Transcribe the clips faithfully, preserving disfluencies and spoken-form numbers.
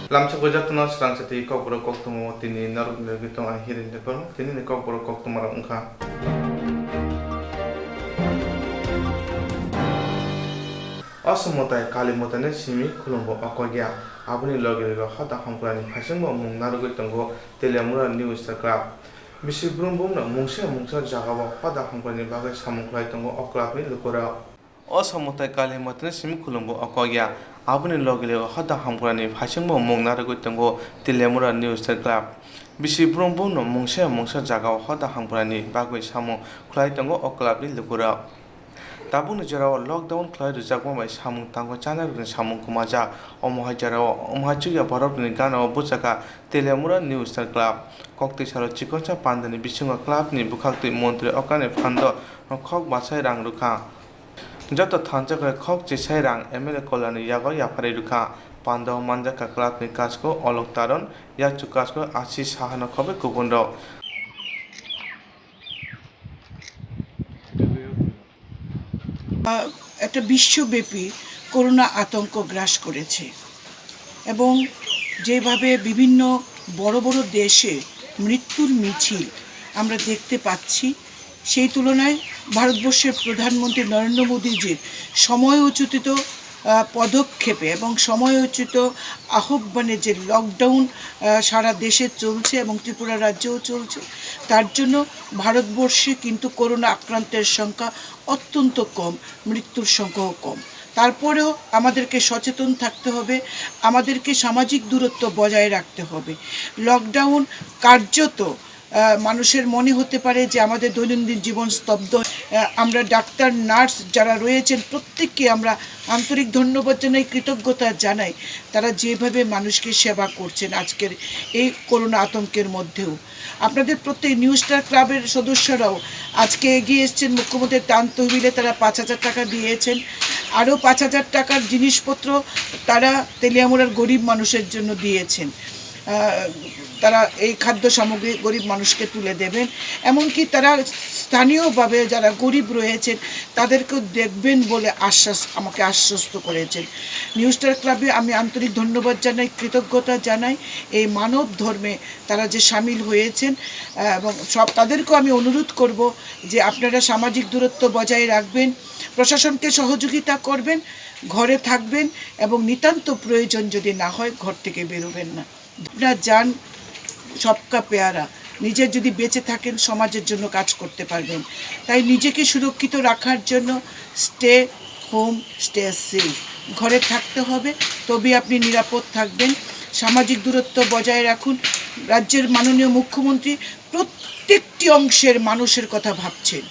Lamsok o jotono swrang sati kokborok koktwma o tini norok ni logi tong ang Hiren Debbarma. Tini ni kokborok koktwma rok wngkha. Osom mwtai Kali mwtai ni simi khulumbo okogya. Aboni logi logi hoda hamkrai ni phaisingbo mung narwgwi tongo Teliamura New Star Club. Bisi brum brum no mungsa mungsa jaga o hoda hamkrai ni bagwi samung khlai tongo o club ni lukurok. Osom mwtai Kali mwtai ni simi khulumbo okogya. Aboni logi logi hoda hamkrai ni phaisingbo mung narwgwi tongo Teliamura New Star Club. Bisi brum brum no mungsa mungsa jaga o hoda hamkrai ni bagwi samung khlai tongo o club ni lukurok. Tabukni jorao lockdown khlai rwjakma bai samung tango chanai rokni samung kwmajak. Omo hai jorao omo hai chukya borokni gana o bwchakha Teliamura New Star Club. Koktwi salo chikonsa pandani bisingo club ni bwkhaktwi montri okani phando no khok bachai rang rwkha. Joto thansa khe khok chisai rang M L A Kolani yago yapharwi rwkha. Pando manjakha club ni kasko Olok Taron, yachu kasko Ashi Saha no khobwi kubun rok. আহ, একটা বিশ্বব্যাপী করোনা আতঙ্ক গ্রাস করেছে এবং যেভাবে বিভিন্ন বড় বড় দেশে মৃত্যুর মিছিল আমরা দেখতে পাচ্ছি, সেই তুলনায় ভারতবর্ষের প্রধানমন্ত্রী নরেন্দ্র মোদীজির সময়োচিত, আহ, পদক্ষেপে এবং সময়োচিত আহ্বানে যে লকডাউন, আহ, সারা দেশে চলছে এবং ত্রিপুরা রাজ্যেও চলছে, তার জন্য ভারতবর্ষে কিন্তু করোনা আক্রান্তের সংখ্যা অত্যন্ত কম, মৃত্যুর সংখ্যাও কম। তারপরেও আমাদেরকে সচেতন থাকতে হবে, আমাদেরকে সামাজিক দূরত্ব বজায় রাখতে হবে। লকডাউন কার্যত, আহ, মানুষের মনে হতে পারে যে আমাদের দৈনন্দিন জীবন স্তব্ধ। আহ, আমরা ডাক্তার, নার্স যারা রয়েছেন প্রত্যেককে আমরা আন্তরিক ধন্যবাদ জানাই, কৃতজ্ঞতা জানাই, তারা যেভাবে মানুষকে সেবা করছেন আজকের এই করোনা আতঙ্কের মধ্যেও। আপনাদের প্রত্যেক নিউ স্টার ক্লাবের সদস্যরাও আজকে এগিয়ে এসছেন, মুখ্যমন্ত্রীর ত্রাণ তহবিলে তারা পাঁচ হাজার টাকা দিয়েছেন, আরও পাঁচ হাজার টাকার জিনিসপত্র তারা তেলিয়ামুড়ার গরিব মানুষের জন্য দিয়েছেন। আহ, তারা এই খাদ্য সামগ্রী গরিব মানুষকে তুলে দেবেন, এমনকি তারা স্থানীয়ভাবে যারা গরিব রয়েছেন তাদেরকেও দেখবেন বলে আশ্বাস, আমাকে আশ্বস্ত করেছেন। নিউ স্টার ক্লাবে আমি আন্তরিক ধন্যবাদ জানাই, কৃতজ্ঞতা জানাই এই মানব ধর্মে তারা যে সামিল হয়েছেন, আহ, এবং সব তাদেরকেও আমি অনুরোধ করব যে আপনারা সামাজিক দূরত্ব বজায় রাখবেন, প্রশাসনকে সহযোগিতা করবেন, ঘরে থাকবেন এবং নিতান্ত প্রয়োজন যদি না হয় ঘর থেকে বেরোবেন না। আপনারা যান সবকা পেয়ারা, নিজে যদি বেঁচে থাকেন সমাজের জন্য কাজ করতে পারবেন। তাই নিজেকে সুরক্ষিত রাখার জন্য স্টে হোম, স্টে সেফ, ঘরে থাকতে হবে, তবেই আপনি নিরাপদ থাকবেন। সামাজিক দূরত্ব বজায় রাখুন। রাজ্যের মাননীয় মুখ্যমন্ত্রী প্রত্যেকটি অংশের মানুষের কথা ভাবছেন,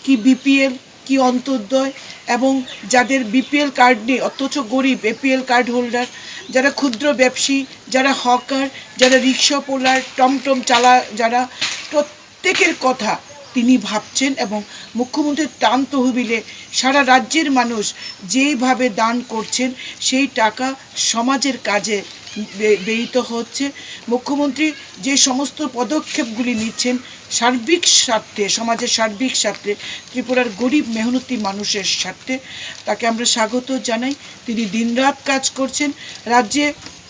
কি বিপিএল, কি অন্তর্দয়, এবং যাদের বিপিএল কার্ড নেই অথচ গরিব এপিএল কার্ড হোল্ডার, যারা ক্ষুদ্র ব্যবসায়ী, যারা হকার, যারা রিক্সা পোলার, টমটম চালা, যারা প্রত্যেকের কথা তিনি ভাবছেন এবং মুখ্যমন্ত্রীর ত্রাণ তহবিলে সারা রাজ্যের মানুষ যেইভাবে দান করছেন, সেই টাকা সমাজের কাজে ব্য-, ব্যয়িত হচ্ছে। মুখ্যমন্ত্রী যে সমস্ত পদক্ষেপগুলি নিচ্ছেন সার্বিক স্বার্থে, সমাজের সার্বিক স্বার্থে, ত্রিপুরার গরিব মেহনতি মানুষের স্বার্থে, তাকে আমরা স্বাগত জানাই। তিনি দিনরাত কাজ করছেন। রাজ্যে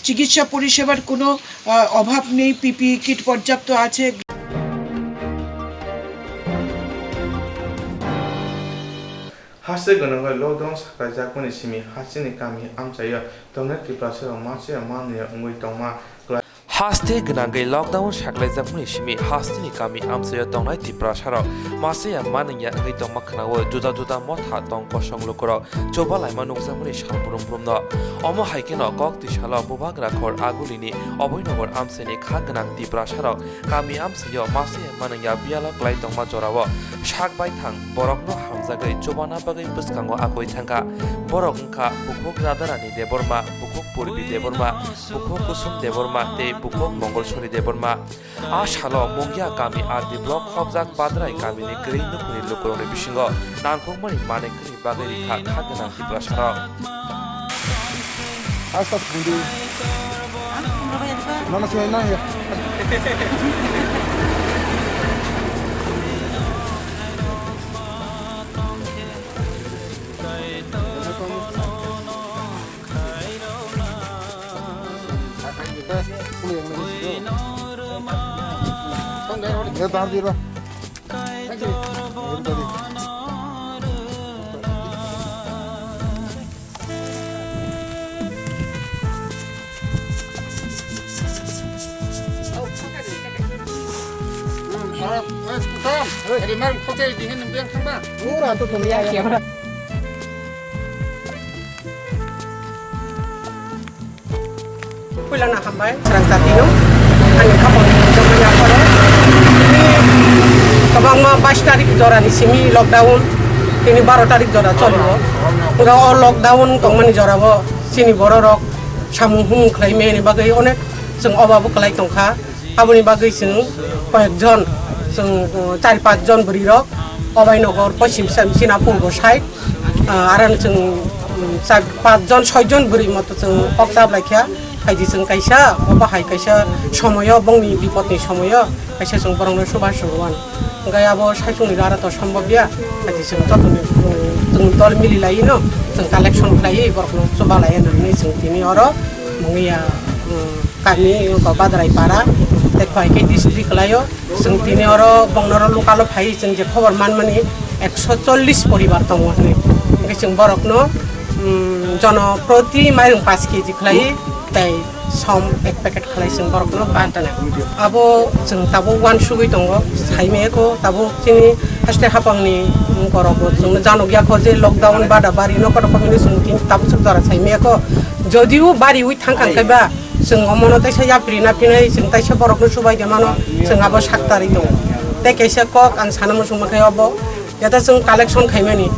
চিকিৎসা পরিষেবার কোনো, আহ, অভাব নেই, পিপিই কিট পর্যাপ্ত আছে। Haste gwnangwi lockdown sakhlaijakmani simi hasteni kami amchaio tongnai Tiprasarok masiya manliya wngwi tongma. Haste gwnangwi lockdown sakhlaijakmani simi hasteni kami amchaio tongnai Tiprasarok masiya manliya wngwi tongma khwnao juda juda motha tong kosong lukurok chubalaima nukjakmani sal brum brumno. Omo hai kheno kok twi salo Bubagra khor Agulini Abhoynagar amchaini kha gwnang Tiprasarok kami amchaio masiya manliya biyalo klai tongma jorao sak baithang borokno hamjagwi chubana bagwi bwskango agoi thangkha. Borok wngkha bukhuk Radharani Debbarma, bukhuk Purbi Debbarma, bukhuk Kusum Debbarma tei bukhuk Mongolswari Debbarma. A salo Mungia kami R D block khobjak Badrai kamini kwrwi nukhungni lukurokni bisingo nangkukmani manwi kwrwini bagwi rikha kha gwnang Tiprasarok. Asta sandi. Mana sini nang ya. Eh, tahan dulu, Pak. Puila na hambai, srang jati no, ani khapang ni jomai apharo. Kwbangma bais tarik jora ni simi lockdown, tini baro tarik jora cholio. Oro o lockdown tongmani jora o chini borok rok samung humung khlai mani bagwi onek chwng oba bo kwlai tongkha. Aboni bagwi chwng koyekjon, chwng, uh, char panch jon bwrwi rok Obainogor, Poschim Sinapur bo side, uh, aro chwng, um, char panch jon soi jon bwrwi moto chwng kok chap laikha. Haidi chwng kaisa, obo hai kaisa somoyo, bongni bipodni somoyo kaisa chwng borokno chuba swngo. Hwnkhe abo saichungni aro to sombobya. Haidi chwng jotoni, um, chwng dol mili laino, chwng collection khlaiwi borokno chuba lai hinwi chwng tini oro mungya, um, kami wngkha Badrai para, tei Khowai khe district kwlaio. Chwng tini oro bongno oro local o phaiwi chwng je khobor manmani ekso chollish poribar tongo hinwi. Hwnkhe chwng borokno, um, jono proti mairung paanch K G khlaiwi tei som ek packet khlai chwng borokno bantana. Abo chwng tabuk uansugwi tongo, saimaya kho tabuk chini haste hapangni borokbo chwngno janokya kho je lockdown bada bari no kotor kotor hinwi chwng tini tabuk swk jora saimaya kho. Jodio bariwi thangkha hwnkhe ba, chwng omono teisa yapri na phinai, chwng teisa borokno chubai de mano, chwng abo sak tarwi tongo. Tei kaisa kok ang sana muchung mankhe obo, jeta chwng collection khaimani,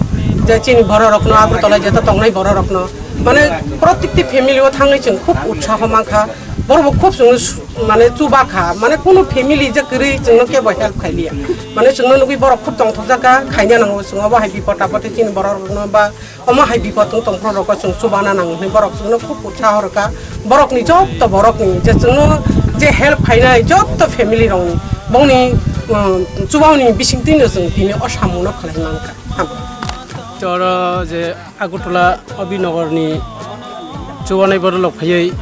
je chini borok rokno, Agartala jeta tongnai borok rokno, mane, protikti family o thangwi chwng khub utsaho mankha, borok bo khub chwngno su-, mane, chuba kha, mane, kunu family je kwrwi chwngno kebo help khailiya, mane, chwngno nugwi borok khub tongthokjak kha, khaina nango, chwng obo hai bipot apot chini borok rokno ba, Omo hai bipot wng tong phuru rokno chwng chubana nango hwnwi borok chwngno khub utsaho rwkha. Borokni jotto borokni je chwngno je help khainai jotto family rokni bongni, um, chubamani bisingtwino chwng tini o samungno khlai mankha. Hambai. Choro je Agartala Abhinogorni chubanai borok phaiwi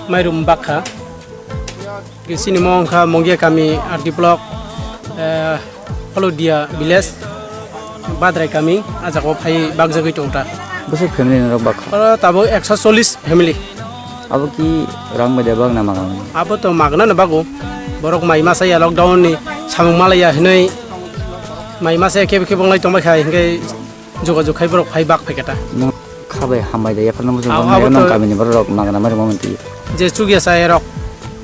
mairum bakha. Chini mo wngkha Mongia kami, R D block, eh, Holodia village, Badrai kami, ah jaga o phai bakjagwi tong ta. Bwswk family ni rok bakha? Oro tabuk ekso chollish family. Abo ki rang bai de bak na magang? Abo to magna no bago. Borok mai masa ya lockdown ni samung malaya hinwi mai masa ya kebo kebo ngai tong bai khai hingai jogajog khai borok phai bak phai kata. Nung khabai hambai de, yaphar nung Abo, abo nung to kamini borok rok magna mari momenti. Je chugya sa erok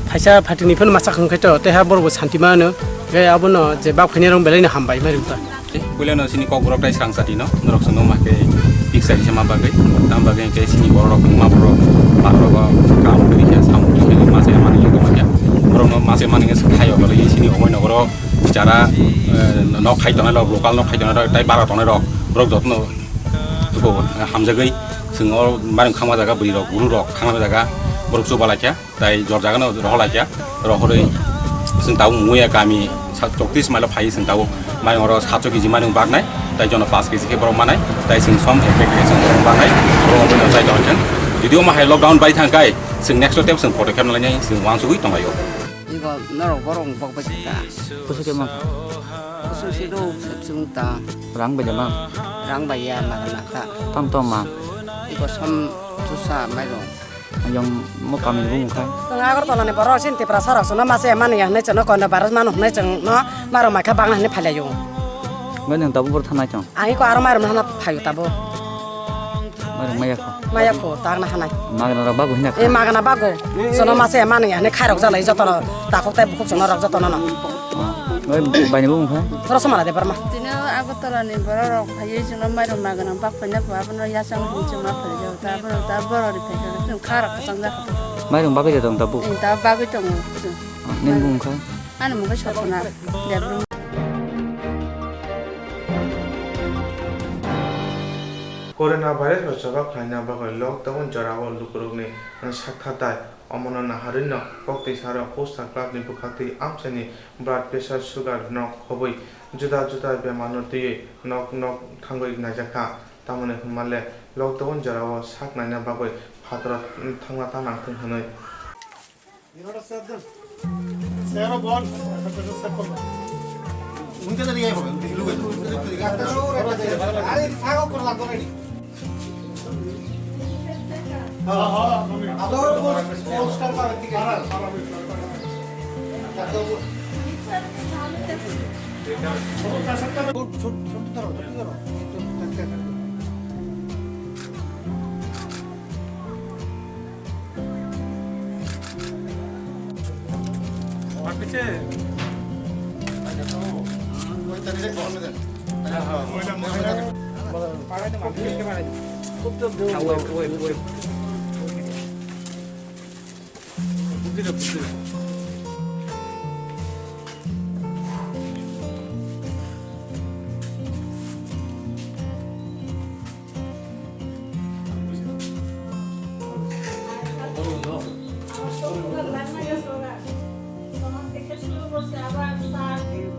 phaisa phatini phano masa khang khaito, teha borok bo santi mano. Ge abono je bak phani rong belai no hambai mari ta. Puila no sini kok borok tai srang sati no, norok sono ma ke pik sari sama bagai, tam bagai ke sini borok rok ma borok, ma borok kam kari ke sam kari ke masa mani yo ma ke. Borok no masa mani ke khayo bali sini omoi no borok. Bichara, eh, nok khai tongnai rok, local nok khai tongnai rok, tai bara tongnai rok, borok jotno tuko, eh, hamjagwi, chwng o mairum khangma jaga, bwrwi rok, guru rok khangma jaga, borok chuba laikha, tai jor jaga no rohor laikha, rohorwi chwng tabuk muya kami sa-, chowtris mile o phai chwng tabuk mairum oro satsho K G mairum baknai, tai jono panch K G khe borok manai, tai chwng som ek pek khe chwng borok baknai, borok omono chai tongthang. Jodi omo hai lockdown bai thang kai, chwng next step chwng photo khepna lainai, chwng uansugwi tonglaio. Iko norok borok bok bai kha. Kusu ke mang? Kusu si do sepsung ta. Rang bai de mang? Rang bai ya magna kha. Tong tong mang? Iko som tusa mairung. Yang mo kami bung kha. Tong Agartala ni borok sin Tiprasa rok sono mase mani ya hwnwi chwngno kono virus manu hwnwi chwngno maro mai kha bangna hwnwi phailaio. Ngai nang tabuk bor thanai tong? Ang iko aro mairum hana phaio tabuk. Mairum maya kho. Maya kho, tang na hanai. Magna rok bago hina kha. E magna bago. Sono mase mani ani khairok jalai jotono. Takhuk tai bukhuk sono rok jotono no. Oi, baini bung kha. Rosomala Debbarma. Tini Agartala ni borok rok phaiwi chwngno mairum magna bak paina kho abono yasang hum chwngma phai jago. Ta borok ta borok ri phai kha. Chwng kha rok kwchang jak kha. Mairum bagwi de tong tabuk. E ta bagwi tongo. Nini bung kha. Ani mung khe Sopona Debbarma. Corona virus no choba khlaina bagwi lockdown jorao lukurokni sakha tai. Omono naharwino koktwi sarok Costa Club ni bwkhaktwi amchaini blood pressure, sugar no khobwi juda juda bemar no twiwi nok nok thangwi naijakha. Tamoni hwnmale lockdown jorao sak naina bagwi phataro thangna ta nangthung hwnwi. Sero bon, sero sekol.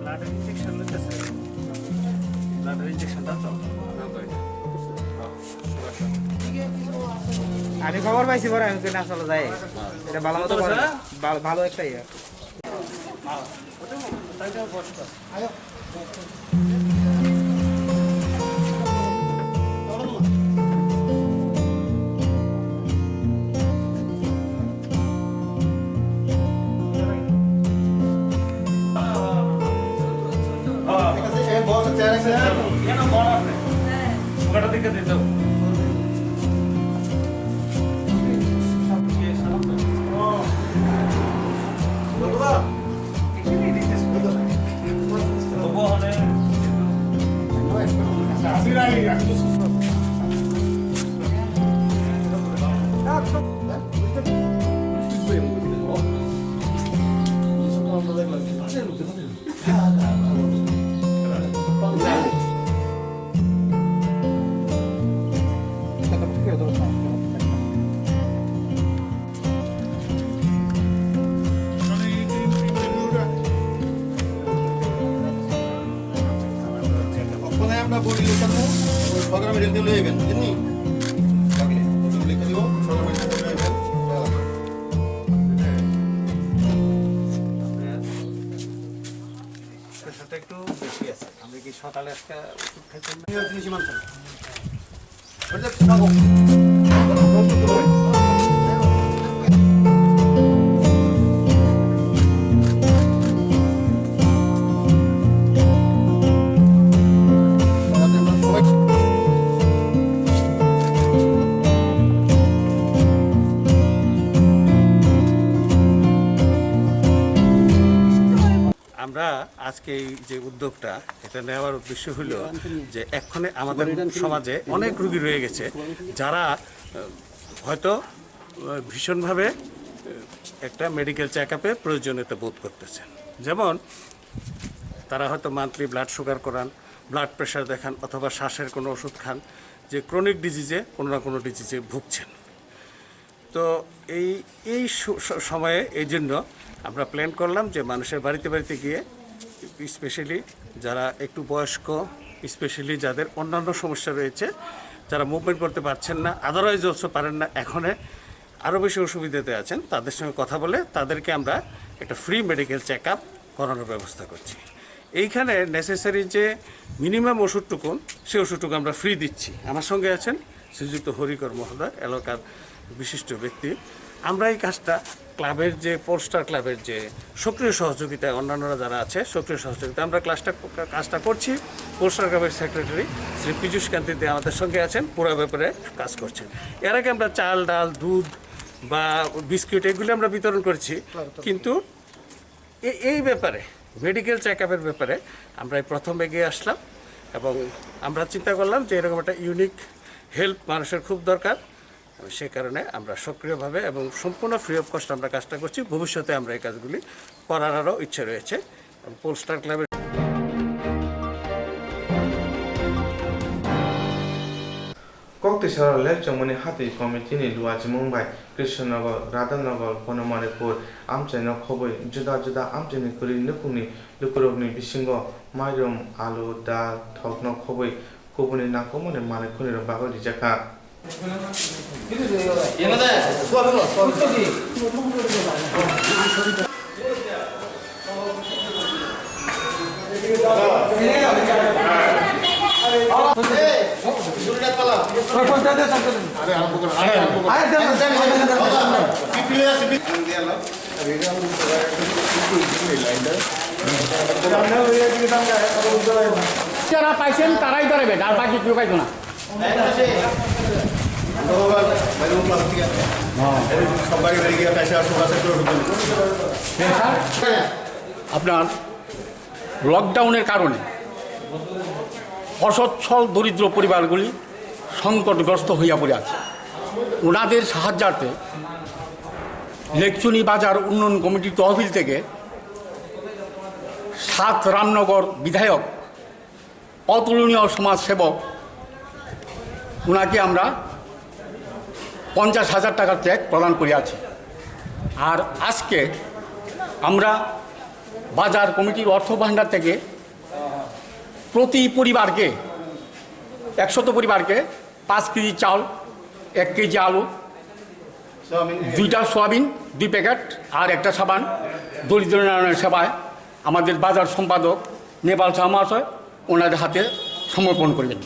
ব্লাডের ইনজেকশন নিতেছে, ব্লাডের ইনজেকশনটা চলছে। আমি খবর পাইছি পরে, আমি কই না, চলো যাই। এটা ভালো মতো করে, ভালো, ভালো একটা ইয়ে। Okkone amra body lotion mo, program rilti loi ben, ini. Lagi, body lotion mo, program rilti loi ben. প্রেশারটা একটু বেশি আছে। আপনি কি সকালে একটা ওষুধ খাইছেন না? আমরা আজকে এই যে উদ্যোগটা, এটা নেওয়ার উদ্দেশ্য হলো যে এক্ষণে আমাদের সমাজে অনেক রোগী রয়ে গেছে, যারা, আহ, হয়তো, আহ, ভীষণভাবে, আহ, একটা মেডিকেল চেক আপের প্রয়োজনীয়তা বোধ করতেছেন। যেমন তারা হয়তো মান্থলি ব্লাড সুগার করান, ব্লাড প্রেশার দেখান অথবা শ্বাসের কোনো ওষুধ খান, যে ক্রনিক ডিজিজে, কোনো না কোনো ডিজিজে ভুগছেন। তো এই, এই স-, স-, সময়ে এই জন্য আমরা প্ল্যান করলাম যে মানুষের বাড়িতে বাড়িতে গিয়ে, স্পেশালি যারা একটু বয়স্ক, স্পেশালি যাদের অন্যান্য সমস্যা রয়েছে, যারা মুভমেন্ট করতে পারছেন না, আদারওয়াইজ অলসো পারেন না, এখনে আরও বেশি অসুবিধাতে আছেন, তাদের সঙ্গে কথা বলে তাদেরকে আমরা একটা ফ্রি মেডিকেল চেক আপ করানোর ব্যবস্থা করছি। এইখানে নেসেসারি যে মিনিমাম ওষুধটুকুন, সেই ওষুধটুকু আমরা ফ্রি দিচ্ছি। আমার সঙ্গে আছেন শ্রীযুক্ত হরিকর মহোদয়, এলাকার বিশিষ্ট ব্যক্তি। আমরা এই কাজটা ক্লাবের যে, পোলস্টার ক্লাবের যে সক্রিয় সহযোগিতায়, অন্যান্যরা যারা আছে সক্রিয় সহযোগিতায় আমরা ক্লাসটা, কাজটা করছি। পোলস্টার ক্লাবের সেক্রেটারি শ্রী পীযুষ কান্তি দে আমাদের সঙ্গে আছেন, পুরো ব্যাপারে কাজ করছেন। এর আগে আমরা চাল, ডাল, দুধ বা বিস্কিট এগুলি আমরা বিতরণ করেছি, কিন্তু এ-, এই ব্যাপারে, মেডিকেল চেক আপের ব্যাপারে আমরা এই প্রথম এগিয়ে আসলাম এবং আমরা চিন্তা করলাম যে এরকম একটা ইউনিক হেল্প মানুষের খুব দরকার। সে কারণে আমরা সক্রিয়ভাবে এবং সম্পূর্ণ ফ্রি অফ কস্ট আমরা কাজটা করছি। ভবিষ্যতে আমরা এই কাজগুলি করার আরও ইচ্ছে রয়েছে। এবং পোলস্টার ক্লাবের Kok twisaro lepchokmani hatwi committee ni luachimung bai Krishnanagar, Radhanagar, Ponomaripur amchaino khobwi juda juda amchaini kwrwi nukhungni lukurokni bisingo mairum, alu, dal, thokno khobwi kubuni nangkukmani manwi khwnirok bagwi rijakha. যারা পাইছেন তারাই ধরবে, আর বাকি কেউ পাইতো না। আপনার লকডাউনের কারণে অসচ্ছল দরিদ্র পরিবারগুলি সংকটগ্রস্ত হইয়া পড়ে আছে। ওনাদের সাহায্যার্থে লেকচুনি বাজার উন্নয়ন কমিটির তহবিল থেকে সাত রামনগর বিধায়ক, অতুলনীয় সমাজসেবক, ওনাকে আমরা পঞ্চাশ হাজার টাকার চেক প্রদান করে আছি। আর আজকে আমরা বাজার কমিটির অর্থ ভাণ্ডার থেকে প্রতি পরিবারকে, একশত পরিবারকে পাঁচ কেজি চাল, এক কেজি আলু, দুইটা সোয়াবিন, দুই প্যাকেট আর একটা সাবান দরিদ্র নারায়ণের সেবায় আমাদের বাজার সম্পাদক নেপাল শাহ মহাশয় ওনাদের হাতে সমর্পণ করবেন।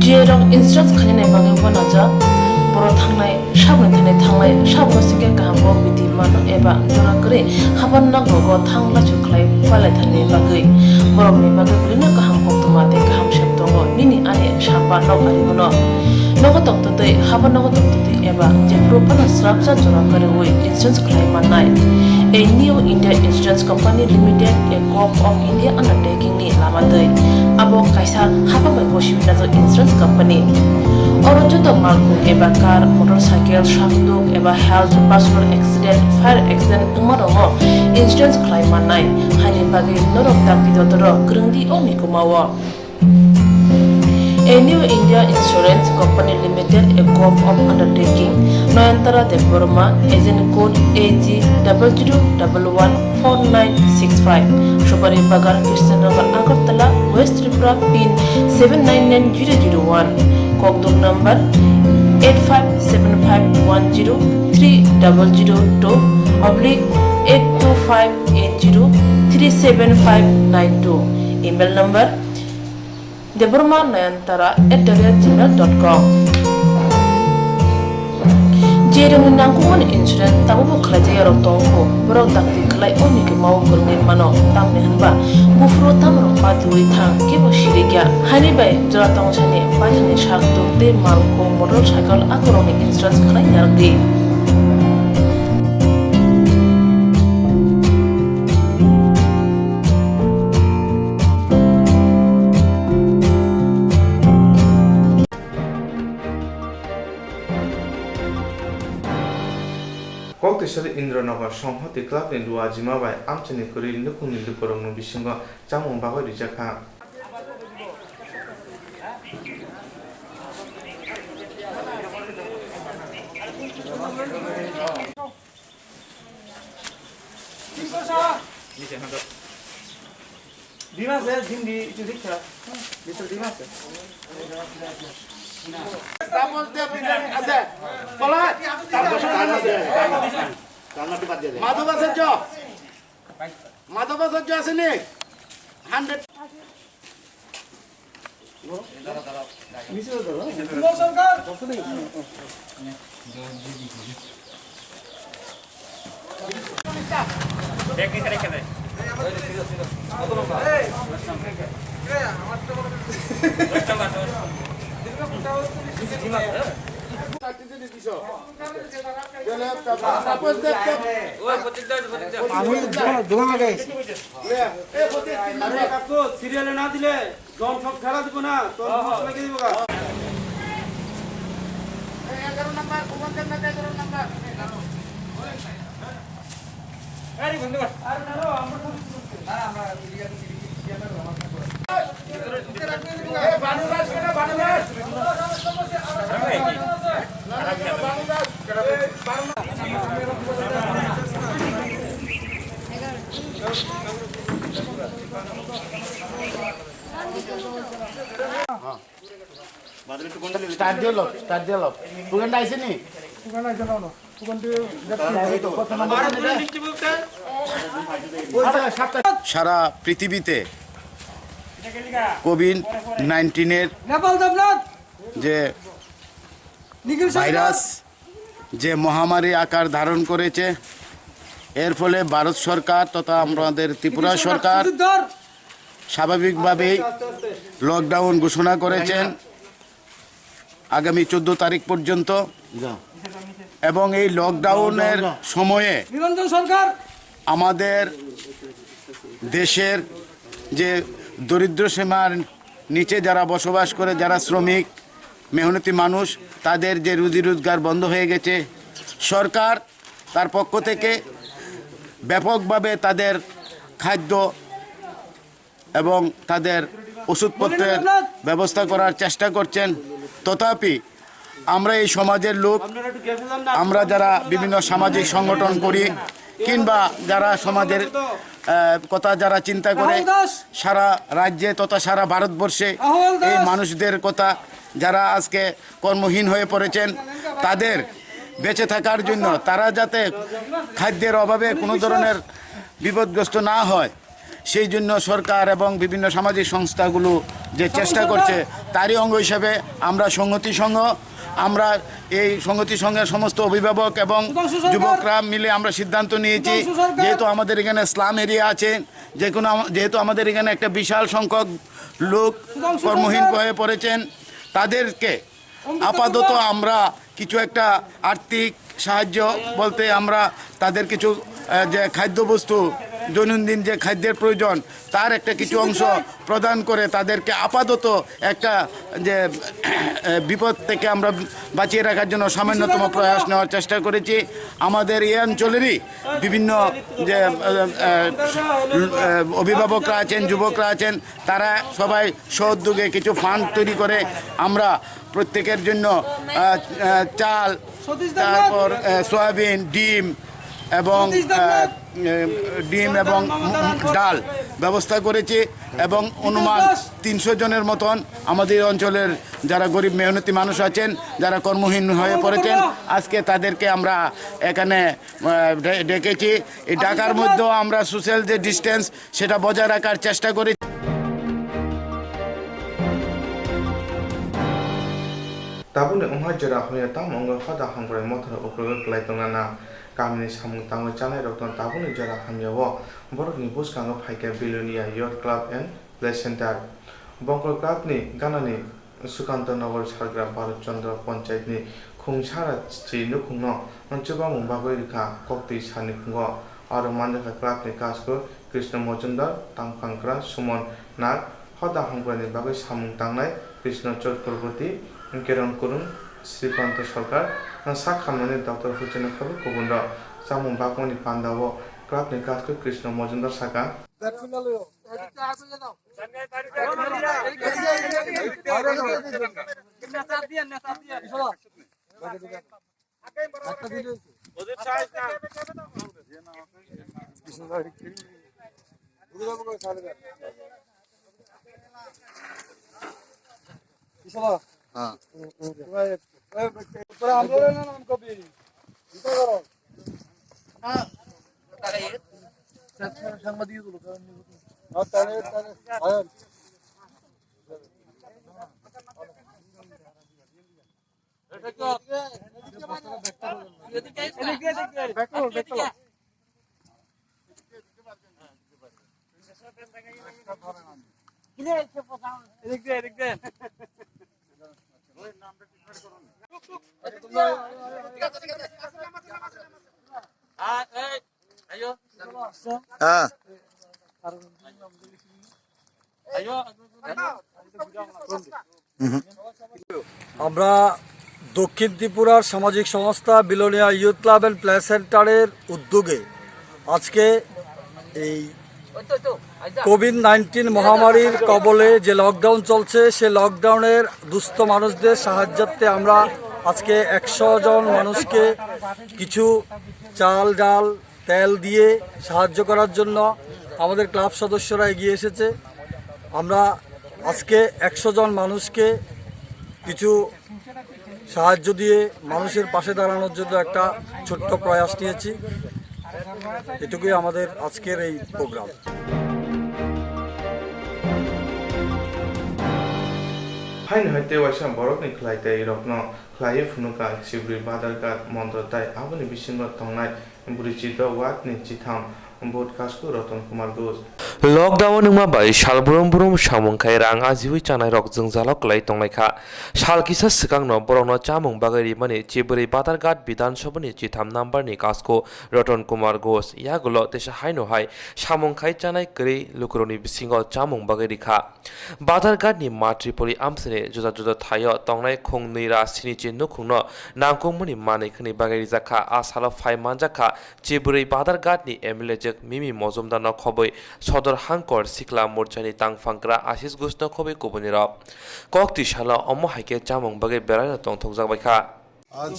Jirok insurance khainani bagwi uanajak. Borok thangnai, saboni thani thanglai, saboni singkhe kaham kok biti mano eba jora kwrwi haban nogo thang lachu khlai palaithani bagwi. Borokni bagwi bwlwino kaham koktwma tei kaham sep tongo nini ani sapa nok arigono. Nogo tongtwtwi, haban nogo tongtwtwi eba jephuru phano srapsa jora kwrwi insurance khlai mannai. A New India Insurance Company Limited, a Govt of India undertaking ni lama twi. Abo kaisa hapang bai gosiwi najak insurance company. Oro joto malkhung eba car, motorcycle, sakduk eba health, personal accident, fire accident wngma rokno insurance khlai mannai. Haini bagwi norok dakti dodoro kwrwngdi o mikuma o. A New India Insurance Company Limited, a Govt of Undertaking, Noyantara Debbarma, agent code A G double zero double one four nine six five, Supari Bagan, Krishnanagar, Agartala, West Tripura, pin seven nine nine zero zero one, kokduk number eight five seven five one zero three double zero two oblique eight two five eight zero three seven five nine two, email number Debbarma Nayantara at the rate gmail dot com. Jerwngni nangkukmani insurance tabukbo khlaijak yarok tongkho, borok dakti khlai o mikuma o kwrwngwi mano, tamni hwnba buphuru tamrok patiwi thang kebo sirikya. Haini bai jora tongsani paithakni sak tuk tei malkhung motor cycle akorokni insurance khlai narwkdi. Kok twisari Indranagar Songhoti Club ni luajima bai amchaini kwrwi nukhungni lukurokno bisingo chamung bagwi rijak kha. Bima se, Hindi, itu dikha. Mister Bima se. Double tap ini ada. Pala, double tap ada. Madhubasacharya. Madhubasacharya asini. Hundred. আমি দোকান, দোকান লাগাইছি। সিরিয়ালে না দিলে জন সব খেলা দিব না, তোর মশলা কে দিব গা? এগারো নাম্বার, ভুবন দেবনাথ এগারো number. Start dialog, start dialog. Bukan dari sini. সারা পৃথিবীতে কোভিড নাইন্টিনের যে ভাইরাস, যে মহামারী আকার ধারণ করেছে, এর ফলে ভারত সরকার তথা আমাদের ত্রিপুরা সরকার স্বাভাবিকভাবেই লকডাউন ঘোষণা করেছেন আগামী চোদ্দ তারিখ পর্যন্ত। এবং এই লকডাউনের সময়ে নিরঞ্জন সরকার আমাদের দেশের যে দরিদ্র সীমার নিচে যারা বসবাস করে, যারা শ্রমিক, মেহনতি মানুষ, তাদের যে রুজি রোজগার বন্ধ হয়ে গেছে, সরকার তার পক্ষ থেকে ব্যাপকভাবে তাদের খাদ্য এবং তাদের ওষুধপত্রের ব্যবস্থা করার চেষ্টা করছেন। তথাপি আমরা এই সমাজের লোক, আমরা যারা বিভিন্ন সামাজিক সংগঠন করি কিংবা যারা সমাজের, আহ, কথা যারা চিন্তা করে, সারা রাজ্যে তথা সারা ভারতবর্ষে এই মানুষদের কথা, যারা আজকে কর্মহীন হয়ে পড়েছেন, তাদের বেঁচে থাকার জন্য, তারা যাতে খাদ্যের অভাবে কোনো ধরনের বিপদগ্রস্ত না হয়, সেই জন্য সরকার এবং বিভিন্ন সামাজিক সংস্থাগুলো যে চেষ্টা করছে, তারই অঙ্গ হিসেবে আমরা সংহতি সংঘ, আমরা এই সংহতি সংঘের সমস্ত অভিভাবক এবং যুবকরা মিলে আমরা সিদ্ধান্ত নিয়েছি, যেহেতু আমাদের এখানে স্লাম এরিয়া আছে, যে কোনো আম-, যেহেতু আমাদের এখানে একটা বিশাল সংখ্যক লোক কর্মহীন হয়ে পড়েছেন, তাদেরকে আপাতত আমরা কিছু একটা আর্থিক সাহায্য বলতে আমরা তাদের কিছু, আহ, যে খাদ্যবস্তু, দৈনন্দিন যে খাদ্যের প্রয়োজন, তার একটা কিছু অংশ প্রদান করে তাদেরকে আপাতত একটা যে, আহ, বিপদ থেকে আমরা বাঁচিয়ে রাখার জন্য সামান্যতম প্রয়াস নেওয়ার চেষ্টা করেছি। আমাদের এই অঞ্চলেরই বিভিন্ন যে, আহ, আহ, আহ, অভিভাবকরা আছেন, যুবকরা আছেন, তারা সবাই স্ব-উদ্যোগে কিছু ফান্ড তৈরি করে আমরা প্রত্যেকের জন্য, আহ, আহ, চাল, তারপর, আহ, সয়াবিন, ডিম এবং, আহ, আহ, ডিম এবং ডাল ব্যবস্থা করেছি এবং অনুমান তিনশো জনের মতন আমাদের অঞ্চলের যারা গরিব মেহনতি মানুষ আছেন, যারা কর্মহীন হয়ে পড়েছেন, আজকে তাদেরকে আমরা এখানে, আহ, ডে-, ডেকেছি। এই ডাকার মধ্যেও আমরা সোশ্যাল যে ডিস্টেন্স, সেটা বজায় রাখার চেষ্টা করেছি। Tabukni wngkha jora hamya tamo wngwi hoda hamkrai mothor uklogo kwlai tongnana. Kamini samung tangwi chanairokno tabukni jora hamyao borokni bwskango phaikha Bilonia Youth Club and Play Center. Bongkol Clubni ganani Sukanto Nogor Sargra Bharat Chandra Panchayatni Khungsara Chi nukhungno chubamung bagwi rwkha koktwi salni phungo. Aro manjakha clubni kasku Krishna Mojumdar, Tangphangkra Sumon Nag, hoda hamkraini bagwi samung tangnai Krishna Chakraborty, Kiran Kurung, Srikanto Sarkar, sak hamnani Doctor Huchena Khabu kubunrok. Chamung bagmani pandao clubni kasku Krishna Mojumdar saka. হ্যাঁ। আমরা দক্ষিণ ত্রিপুরার সামাজিক সংস্থা Belonia youth club and play সেন্টারের উদ্যোগে আজকে এই কোভিড নাইন্টিন মহামারীর কবলে যে লকডাউন চলছে, সে লকডাউনের দুস্থ মানুষদের সাহায্যার্থে আমরা আজকে একশো জন মানুষকে কিছু চাল, ডাল, তেল দিয়ে সাহায্য করার জন্য আমাদের ক্লাব সদস্যরা এগিয়ে এসেছে। আমরা আজকে একশো জন মানুষকে কিছু সাহায্য দিয়ে মানুষের পাশে দাঁড়ানোর জন্য একটা ছোট্ট প্রয়াস নিয়েছি। এটুকুই আমাদের আজকের এই programme. Haino hai tei waisa borokni khlai tei rokno khlaiwi phunukha Chibrwi Badarghat mondro tai aboni bisingo tongnai Burichida ward ni chitham vote kasku Roton Kumar Ghosh. Lockdown wngma bai sal brum brum samung khai rang ajiwi chanai rok jwngjalo kwlai tongnai kha. Sal kisa swkangno borokno chamung bagwi rimani Chibrwi Badarghat Bidhan Sabha ni chitham number ni kasku Roton Kumar Ghosh yagulo teisa haino hai samung khai chanai kwrwi lukurokni bisingo chamung bagwi rikha. Badarghat ni Matripoli amchini juda juda thaio tongnai khung nwi ra sinichi nukhungno nangkukmani manwi khwnwi bagwi rijak kha. A salo phai manjak kha Chibrwi Badarghat ni M L A jwk Mimi Mojumdar no khobwi Sodor Hangkor Sikla Morcha ni tangphang kwra Ashish Ghosh no khobwi kubuni rok. Kok twi salo omo hai khe chamung bagwi beraino tongthokjak bai kha. আজ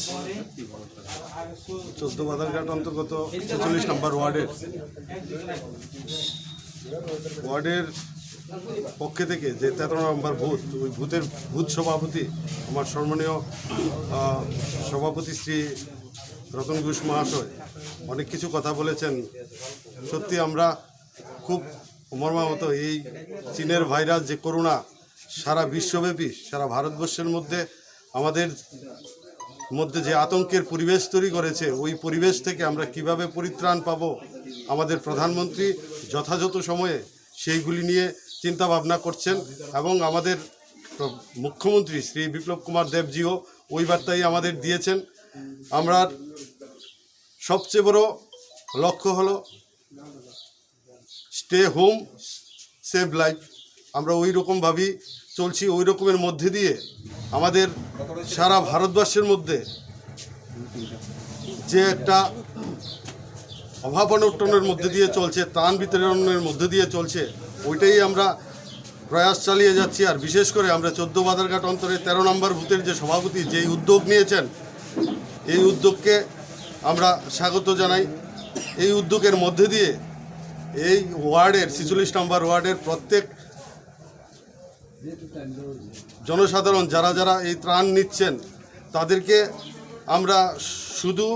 চোদ্দ বাজারঘাট অন্তর্গত ছেচল্লিশ নম্বর ওয়ার্ডের ওয়ার্ডের পক্ষে থেকে যে তেরো নম্বর বুথ, ওই বুথের বুথ সভাপতি আমার সম্মানীয় আহ, সভাপতি শ্রী রতন ঘোষ মহাশয় অনেক কিছু কথা বলেছেন। সত্যি আমরা খুব মর্মাহত। এই চীনের ভাইরাস যে করোনা সারা বিশ্বব্যাপী, সারা ভারতবর্ষের মধ্যে আমাদের মধ্যে যে আতঙ্কের পরিবেশ তৈরি করেছে, ওই পরিবেশ থেকে আমরা কিভাবে পরিত্রাণ পাব, আমাদের প্রধানমন্ত্রী যথাযথ সময়ে সেইগুলি নিয়ে চিন্তা ভাবনা করছেন। এবং আমাদের মুখ্যমন্ত্রী শ্রী বিপ্লব কুমার দেবজিও ওই বার্তাই আমাদের দিয়েছেন। আমরা সবচেয়ে বড় লক্ষ্য হলো স্টে হোম, সেভ লাইফ। আমরা ওই রকমভাবেই চলছি। ওই রকমের মধ্যে দিয়ে আমাদের সারা ভারতবর্ষের মধ্যে যে একটা অভাব অনটনের মধ্যে দিয়ে চলছে, ত্রাণ বিতরণের মধ্যে দিয়ে চলছে, ওইটাই আমরা প্রয়াস চালিয়ে যাচ্ছি। আর বিশেষ করে আমরা চোদ্দ বাজারঘাট অন্তরে তেরো নম্বর বুথের যে সভাপতি যেই উদ্যোগ নিয়েছেন, এই উদ্যোগকে আমরা স্বাগত জানাই। এই উদ্যোগের মধ্যে দিয়ে এই ওয়ার্ডের, ছেচল্লিশ নম্বর ওয়ার্ডের প্রত্যেক জনসাধারণ যারা যারা এই ত্রাণ নিচ্ছেন, তাদেরকে আমরা শুধু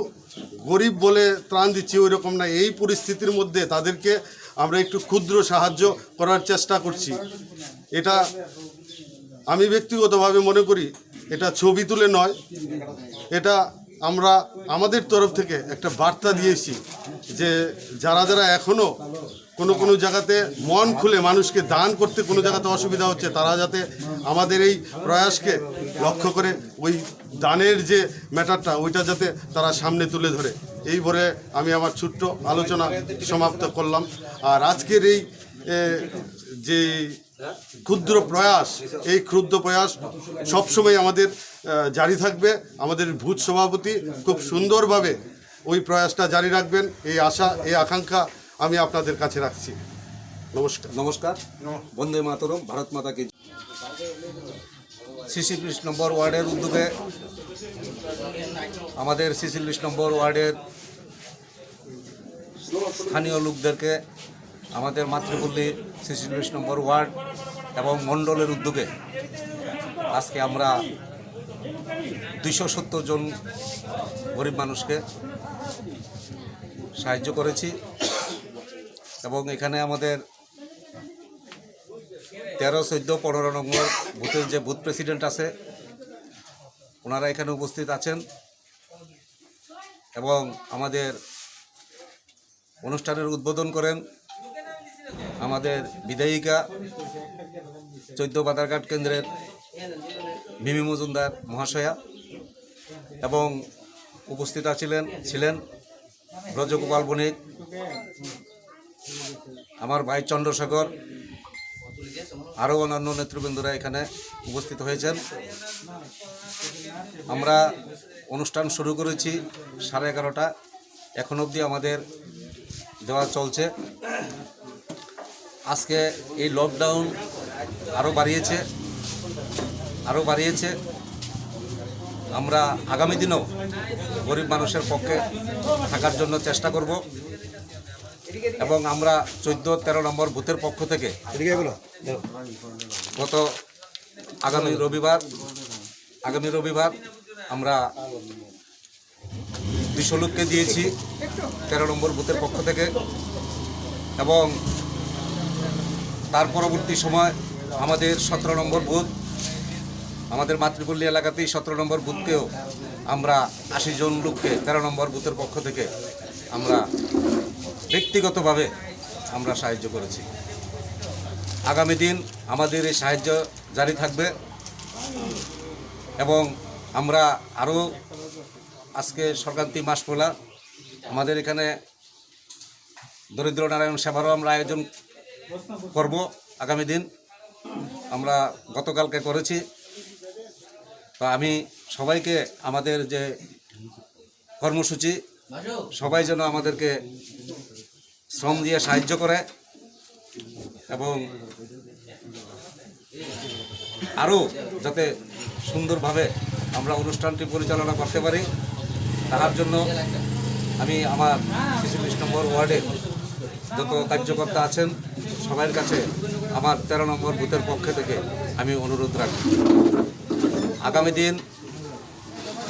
গরিব বলে ত্রাণ দিচ্ছি, ওই রকম না। এই পরিস্থিতির মধ্যে তাদেরকে আমরা একটু ক্ষুদ্র সাহায্য করার চেষ্টা করছি। এটা আমি ব্যক্তিগতভাবে মনে করি, এটা ছবি তুলে নয়, এটা আমরা আমাদের তরফ থেকে একটা বার্তা দিয়েছি যে যারা যারা এখনও কোনো কোনো জায়গাতে মন খুলে মানুষকে দান করতে কোনো জায়গাতে অসুবিধা হচ্ছে, তারা যাতে আমাদের এই প্রয়াসকে লক্ষ্য করে ওই দানের যে ম্যাটারটা, ওইটা যাতে তারা সামনে তুলে ধরে। এই বলে আমি আমার ছোট্ট আলোচনা সমাপ্ত করলাম। আর আজকের এই এ, যে ক্ষুদ্র প্রয়াস, এই ক্ষুদ্র প্রয়াস সবসময় আমাদের আহ, জারি থাকবে। আমাদের বুথ সভাপতি খুব সুন্দরভাবে ওই প্রয়াসটা জারি রাখবেন, এই আশা, এই আকাঙ্ক্ষা আমি আপনাদের কাছে রাখছি। নমস্কার। নমস্কার। বন্দে মাতরম। ভারত মাতা কি। ছেচল্লিশ নম্বর ওয়ার্ডের উদ্যোগে আমাদের ছেচল্লিশ নম্বর ওয়ার্ডের স্থানীয় লোকদেরকে আমাদের মাতৃপল্লী ছেচল্লিশ নম্বর ওয়ার্ড এবং মণ্ডলের উদ্যোগে আজকে আমরা দুইশো সত্তর জন গরিব মানুষকে সাহায্য করেছি। এবং এখানে আমাদের তেরো, চোদ্দ, পনেরো নম্বর বুথের যে বুথ প্রেসিডেন্ট আছে, ওনারা এখানে উপস্থিত আছেন এবং আমাদের অনুষ্ঠানের উদ্বোধন করেন আমাদের বিধায়িকা, চোদ্দ বাজারঘাট কেন্দ্রের মিমি মজুমদার মহাশয়া, এবং উপস্থিত আছিলেন ছিলেন ব্রজগোপাল বণিক, আমার ভাই চন্দ্রশেখর, আরও অন্যান্য নেতৃবৃন্দরা এখানে উপস্থিত হয়েছেন। আমরা অনুষ্ঠান শুরু করেছি সাড়ে এগারোটা, এখন অবধি আমাদের দেওয়া চলছে। আজকে এই লকডাউন আরও বাড়িয়েছে, আরও বাড়িয়েছে। আমরা আগামী দিনেও গরিব মানুষের পক্ষে থাকার জন্য চেষ্টা করব এবং আমরা চোদ্দ তেরো নম্বর বুথের পক্ষ থেকে গত আগামী রবিবার আগামী রবিবার আমরা দুশো লোককে দিয়েছি তেরো নম্বর বুথের পক্ষ থেকে, এবং তার পরবর্তী সময় আমাদের সতেরো নম্বর বুথ, আমাদের মাতৃপল্লী এলাকাতেই সতেরো নম্বর বুথকেও আমরা আশি জন লোককে তেরো নম্বর বুথের পক্ষ থেকে আমরা ব্যক্তিগতভাবে আমরা সাহায্য করেছি। আগামী দিন আমাদের এই সাহায্য জারি থাকবে এবং আমরা আরও, আজকে সংক্রান্তি মাস পয়লা, আমাদের এখানে দরিদ্র নারায়ণ সেবারও আমরা আয়োজন করব আগামী দিন। আমরা গতকালকে করেছি। তো আমি সবাইকে আমাদের যে কর্মসূচি, সবাই যেন আমাদেরকে শ্রম দিয়ে সাহায্য করে এবং আরও যাতে সুন্দরভাবে আমরা অনুষ্ঠানটি পরিচালনা করতে পারি, তার জন্য আমি আমার ছেচল্লিশ নম্বর ওয়ার্ডের যত কার্যকর্তা আছেন, সবার কাছে আমার তেরো নম্বর বুথের পক্ষ থেকে আমি অনুরোধ রাখি, আগামী দিন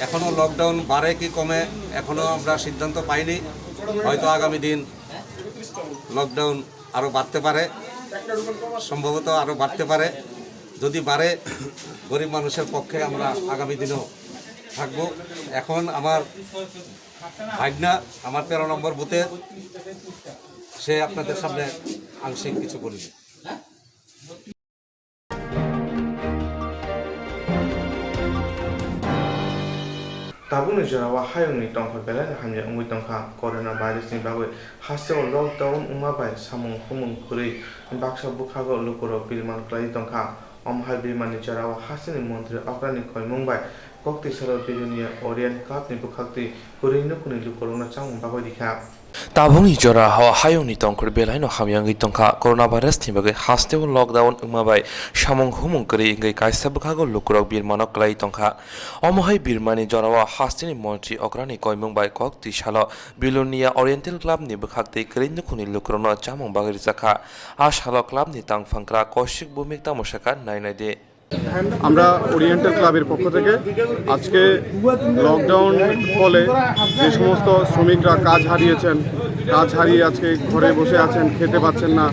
এখনও লকডাউন বাড়ে কি কমে, এখনও আমরা সিদ্ধান্ত পাইনি। হয়তো আগামী দিন লকডাউন আরও বাড়তে পারে, সম্ভবত আরও বাড়তে পারে। যদি বাড়ে, গরিব মানুষের পক্ষে আমরা আগামী দিনও থাকব। এখন আমার ভাগনা, আমার তেরো নম্বর বুথের, সে আপনাদের সামনে আংশিক কিছু বলবে। Tabukni jorao hayungni tongkha belai no hamya wngwi tongkha. Corona virus ni bagwi hasteo lockdown wngma bai samung humung kwrwi baksa bwkhago lukurok birman kwlaiwi tongkha. Omo hai birmani jorao hasteni montri okrani koimung bai koktwi salo Belonia Orient Club ni bwkhaktwi kwrwi nukhungni lukurokno chamung bagwi rikha. Tabukni jorao hayungni tongkhor belaino hamya wngwi tongkha. Coronavirus ni bagwi hasteo lockdown wngma bai samung humung kwrwi wngwi kaisa bwkhago lukurok birmano kwlaiwi tongkha. Omo hai birmani jorao hasteni montri okrani koimung bai kok twi salo Belonia Oriental Club ni bwkhak tei kwrwi nukhungni lukurokno chamung bagwi rwjakha. A salo club ni tangphangkra Kaushik Bhowmik tamo sakha nai naidi. আমরা ওরিয়েন্টাল ক্লাবের পক্ষ থেকে আজকে লকডাউন ফলে যে সমস্ত শ্রমিকরা কাজ হারিয়েছেন, কাজ হারিয়ে আজকে ঘরে বসে আছেন, খেতে পাচ্ছেন না,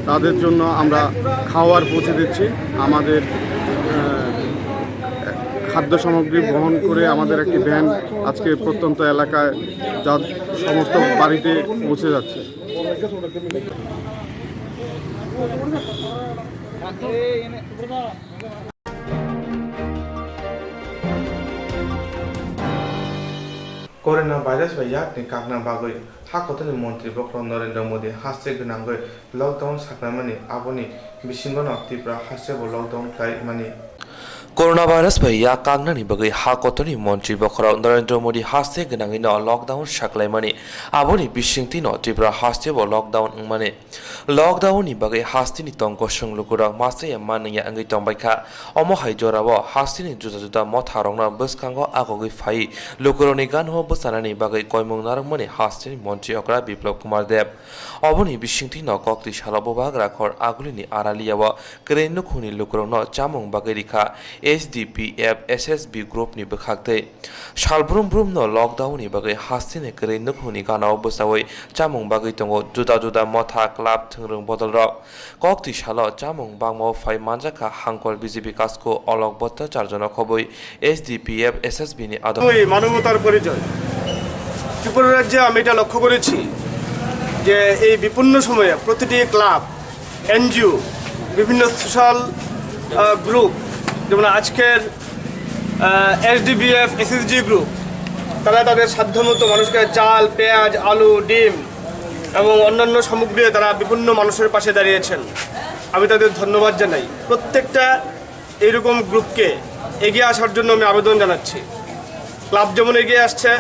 তাদের জন্য আমরা খাওয়ার পৌঁছে দিচ্ছি। আমাদের খাদ্য সামগ্রী বহন করে আমাদের একটি ভ্যান আজকে প্রত্যন্ত এলাকায় যা সমস্ত বাড়িতে পৌঁছে যাচ্ছে। Corona virus bai yakni kakna bagwi ha kotorni montri bokhorok Narendra Modi haste gwnangwi lockdown saklaimani, aboni bisingono Tripura hastebo lockdown khlaimani. Coronavirus bai yak kaknani bagwi ha kotorni montri bokhorok Narendra Modi haste gwnangwino lockdown saklaimani, aboni bisingtwino Tripura hastebo lockdown wngmani. Lockdown ni bagwi hasteni tong kosong lukurok masa ya manwya wngwi tongbaikha. Omo hai jorao hasteni juda juda motharokno bwskango agogwi phaiwi lukurokni ganao bwchanani bagwi koimung narwkmani hasteni montri okra Biplab Kumar Deb. Oboni bisingtwino koktwi salo bubagra khor agulini Araliao kwrwi nukhungni lukurokno chamung bagwi rikha S D P F S S B group ni bwkhaktwi. Salbrum brumno lockdown ni bagwi hasteni kwrwi nukhungni ganao bwchawi chamung bagwi tongo juda juda motha, club, thwngrwng bodolrok. Koktwi salo chamung bangmao phai manjakha Hangkor B J P Kasku Olok Bhattacharjano khobwi S D P F S S B ni adong. মানবতার পরিচয়। ত্রিপুরা রাজ্যে আমি এটা লক্ষ্য করেছি যে এই বিপন্ন সময়ে প্রতিটি ক্লাব, এনজিও, বিভিন্ন সোশ্যাল গ্রুপ, যেমন আজকের এসডিবিএফ এসএসজি গ্রুপ, তারা তাদের সাধ্যমতো মানুষকে চাল, পেঁয়াজ, আলু, ডিম এবং অন্যান্য সামগ্রী দিয়ে তারা বিভিন্ন মানুষের পাশে দাঁড়িয়েছেন। আমি তাদের ধন্যবাদ জানাই। প্রত্যেকটা এইরকম গ্রুপকে এগিয়ে আসার জন্য আমি আবেদন জানাচ্ছি। ক্লাব যেমন এগিয়ে আসছে,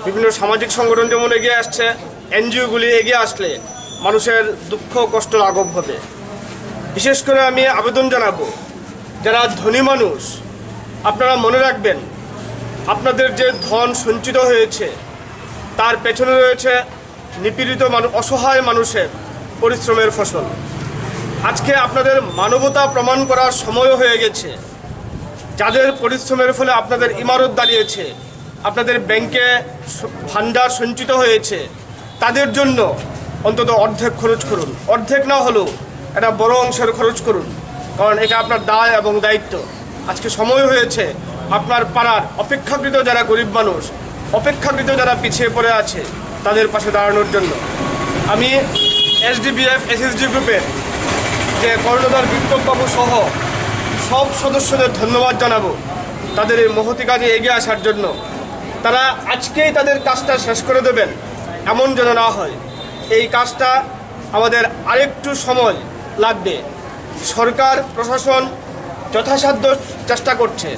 বিভিন্ন সামাজিক সংগঠন যেমন এগিয়ে আসছে, এনজিওগুলি এগিয়ে আসলে মানুষের দুঃখ কষ্ট লাঘব হবে। বিশেষ করে আমি আবেদন জানাবো, যারা ধনী মানুষ, আপনারা মনে রাখবেন, আপনাদের যে ধন সঞ্চিত হয়েছে, তার পেছনে রয়েছে নিপীড়িত মানু-, অসহায় মানুষের পরিশ্রমের ফসল। আজকে আপনাদের মানবতা প্রমাণ করার সময়ও হয়ে গেছে। যাদের পরিশ্রমের ফলে আপনাদের ইমারত দাঁড়িয়েছে, আপনাদের ব্যাংকে স-, ভান্ডার সঞ্চিত হয়েছে, তাদের জন্য অন্তত অর্ধেক খরচ করুন। অর্ধেক না হলেও একটা বড় অংশের খরচ করুন, কারণ এটা আপনার দায় এবং দায়িত্ব। আজকে সময় হয়েছে আপনার পাড়ার অপেক্ষাকৃত যারা গরিব মানুষ, অপেক্ষাকৃত যারা পিছিয়ে পড়ে আছে, তাদের পাশে দাঁড়ানোর জন্য। আমি এসডিপিএফ এসএসজি গ্রুপের যে কর্ণধার বিপ্লব বাবু সহ সব সদস্যদের ধন্যবাদ জানাবো তাদের এই মহতি কাজে এগিয়ে আসার জন্য। তারা আজকেই তাদের কাজটা শেষ করে দেবেন, এমন যেন না হয়। এই কাজটা আমাদের আরেকটু সময় লাগবে। সরকার প্রশাসন যথাসাধ্য চেষ্টা করছে।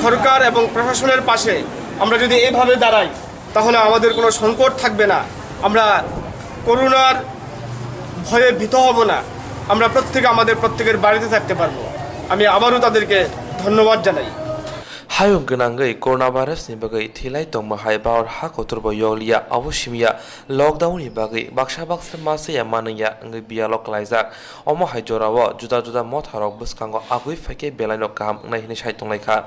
সরকার এবং প্রশাসনের পাশে আমরা যদি এইভাবে দাঁড়াই, তাহলে আমাদের কোনো সংকট থাকবে না। আমরা করোনার ভয়ে ভীত হব না। আমরা প্রত্যেকে আমাদের প্রত্যেকের বাড়িতে থাকতে পারবো। আমি আবারও তাদেরকে ধন্যবাদ জানাই। Hayung gwnangwi coronavirus ni bagwi thilai tongma hai bahor ha kotor bo yokliya, abo simiya lockdown ni bagwi baksa baksa masa ya manwi ya wngwi biyalo klaijak. Omo hai jorao juda juda motharok bwskango agwi phaikhe belaino kaham wngnai hwnwi sai tonglaikha.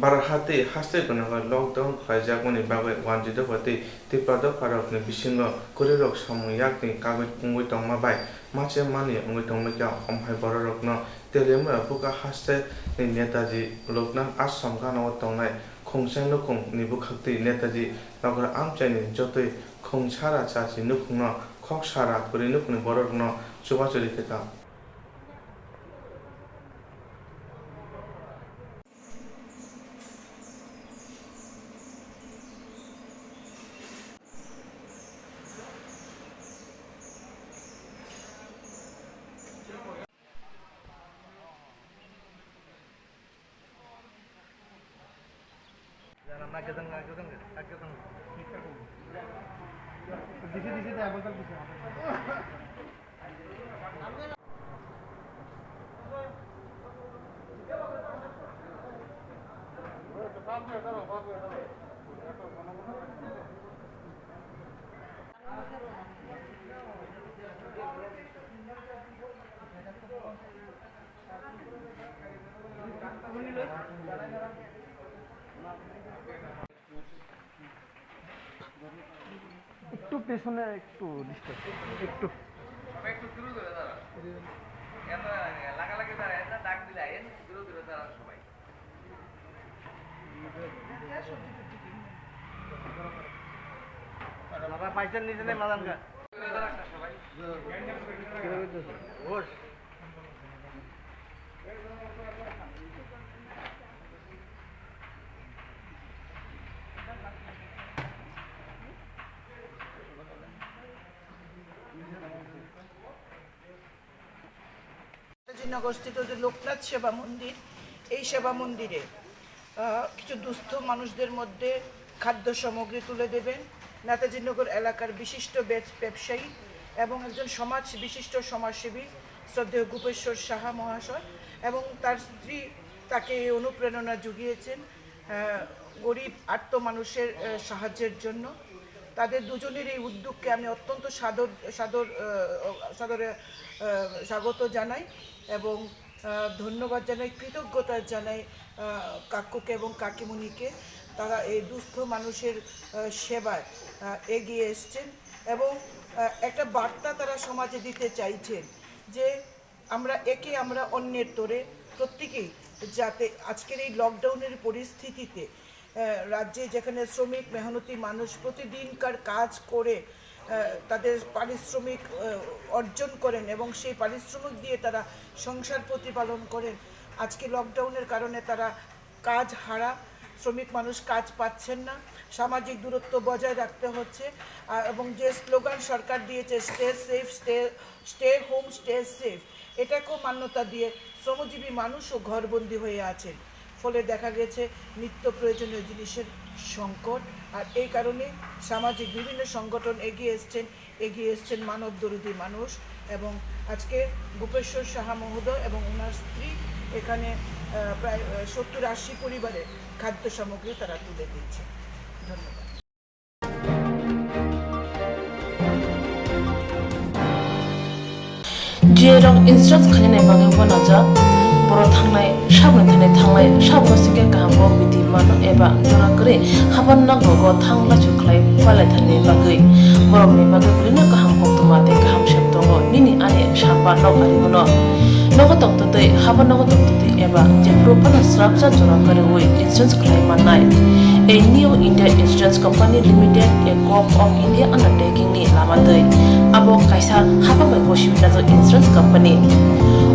Bharat hati haste gwnangwi lockdown khlaijakmani bagwi wanjwi dopha tei Tipra dopharokni bisingo kwrwirok samung yakni kagwi pungwi tongma bai mache mani wngwi tongmikha. Omhai bororokno Telemura buka hasteni Netaji Loknath Ashram ganao tongnai Khongsa nukhungni bwkhaktwi Netaji Nagar amchaini jotoi khungsara chachi nukhungno khok sara kwrwi nukhungni bororokno chubachu rikha. একটু পেছনে একটু ডিস্টার্ব, একটু। সবাই একটু দূরে দূরে দাঁড়ান। এত লাগালাগি দাঁড়ায় না, ডাক দিলে আইন, দূরে দূরে দাঁড়ান সবাই। বাবা, পাইছেন নিচে নেই, মাদান খা। দূরে দাঁড়ান না সবাই। বস। নেতাজিনগরস্থিত যে লোকনাথ সেবা মন্দির, এই সেবা মন্দিরে, আহ, কিছু দুস্থ মানুষদের মধ্যে খাদ্য সামগ্রী তুলে দেবেন নেতাজিনগর এলাকার বিশিষ্ট ব্যব-, ব্যবসায়ী এবং একজন সমাজ, বিশিষ্ট সমাজসেবী শ্রদ্ধেয় গোপেশ্বর সাহা মহাশয় এবং তার স্ত্রী তাকে এই অনুপ্রেরণা জুগিয়েছেন, আহ, গরিব আর্ত মানুষের, আহ, সাহায্যের জন্য। তাদের দুজনের এই উদ্যোগকে আমি অত্যন্ত সাদর, সাদর, আহ, সাদরে, আহ, স্বাগত জানাই এবং, আহ, ধন্যবাদ জানাই, কৃতজ্ঞতা জানাই, আহ, কাকুকে এবং কাকিমুনিকে। তারা এই দুস্থ মানুষের, আহ, সেবায়, আহ, এগিয়ে এসছেন এবং, আহ, একটা বার্তা তারা সমাজে দিতে চাইছেন যে আমরা একে আমরা অন্যের তরে প্রত্যেকেই যাতে আজকের এই লকডাউনের পরিস্থিতিতে, আহ, রাজ্যে যেখানে শ্রমিক মেহনতি মানুষ প্রতিদিনকার কাজ করে, আহ, তাদের পারিশ্রমিক, আহ, অর্জন করেন এবং সেই পারিশ্রমিক দিয়ে তারা সংসার প্রতিপালন করেন, আজকে লকডাউনের কারণে তারা কাজ হারা, শ্রমিক মানুষ কাজ পাচ্ছেন না, সামাজিক দূরত্ব বজায় রাখতে হচ্ছে। আহ, এবং যে স্লোগান সরকার দিয়েছে, "Stay safe, stay, stay home, stay safe", এটাকেও মান্যতা দিয়ে শ্রমজীবী মানুষও ঘরবন্দি হয়ে আছেন। ফলে দেখা গেছে নিত্য প্রয়োজনীয় জিনিসের সংকট। আর এই কারণে সামাজিক বিভিন্ন সংগঠন এগিয়ে এসছেন, এগিয়ে এসছেন মানব দরদী মানুষ। এবং আজকে গোপেশ্বর সাহা মহোদয় এবং ওনার স্ত্রী এখানে, আহ, প্রায়, আহ, সত্তর আশি পরিবারে খাদ্য সামগ্রী তারা তুলে দিচ্ছে। ধন্যবাদ। যে Borok insurance khainani bagwi uanajak, borok thangnai saboni thani thangnai sabno singkhe kaham kok bidi mano eba jora kwrwi haban nok rogo thang lachu khlai pailaithani bagwi. Borokni bagwi bwrwino kaham koktwma tei kaham sep tongo nini ani samba nok arigono. Nogo tongtwtwi, haban nogo tongtwtwi eba jephuru phano swrapsa jora kwrwi insurance khlai mannai. A New India Insurance Company Limited, a Gov of India undertaking ni lama twi. Abo kaisa hapang bai gosiwi najak insurance company.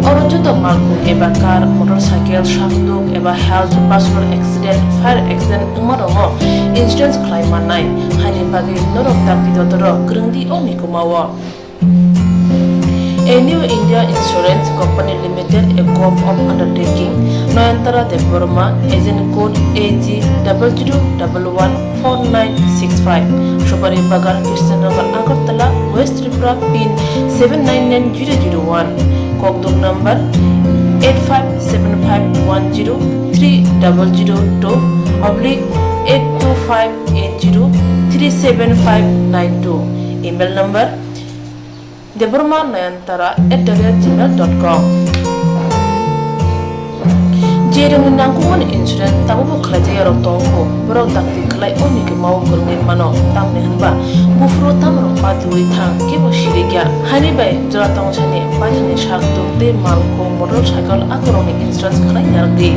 Oro joto malkhung eba car, motorcycle, sakduk eba health, personal accident, fire accident wngma rokno insurance khlai mannai. Haini bagwi norok dakti dotoro kwrwngdi o mikuma o. A New India Insurance Company Limited, a Gov of undertaking, Nayantara Debbarma, agent code A G double zero double one four nine six five, Subari Bagan, Krishnanagar, Agartala, West Tripura, pin seven nine nine zero zero one, kokduk number eight five seven five one zero three double zero two oblique eight two five eight zero three seven five nine two, email number Debbarma Nayantara at the rate gmail dot com. Jerokni nangkukmani insurance tabukbo khlaijak yarok tongo, borok dakti khlai o mikuma o kwrwngwi mano, tamni hwnba buphuru tamrok patwi thang kebo sirikya. Haini bai jora tongsani paithakni sakduk tei malkhung motorcycle akorokni insurance khlai narwkdi.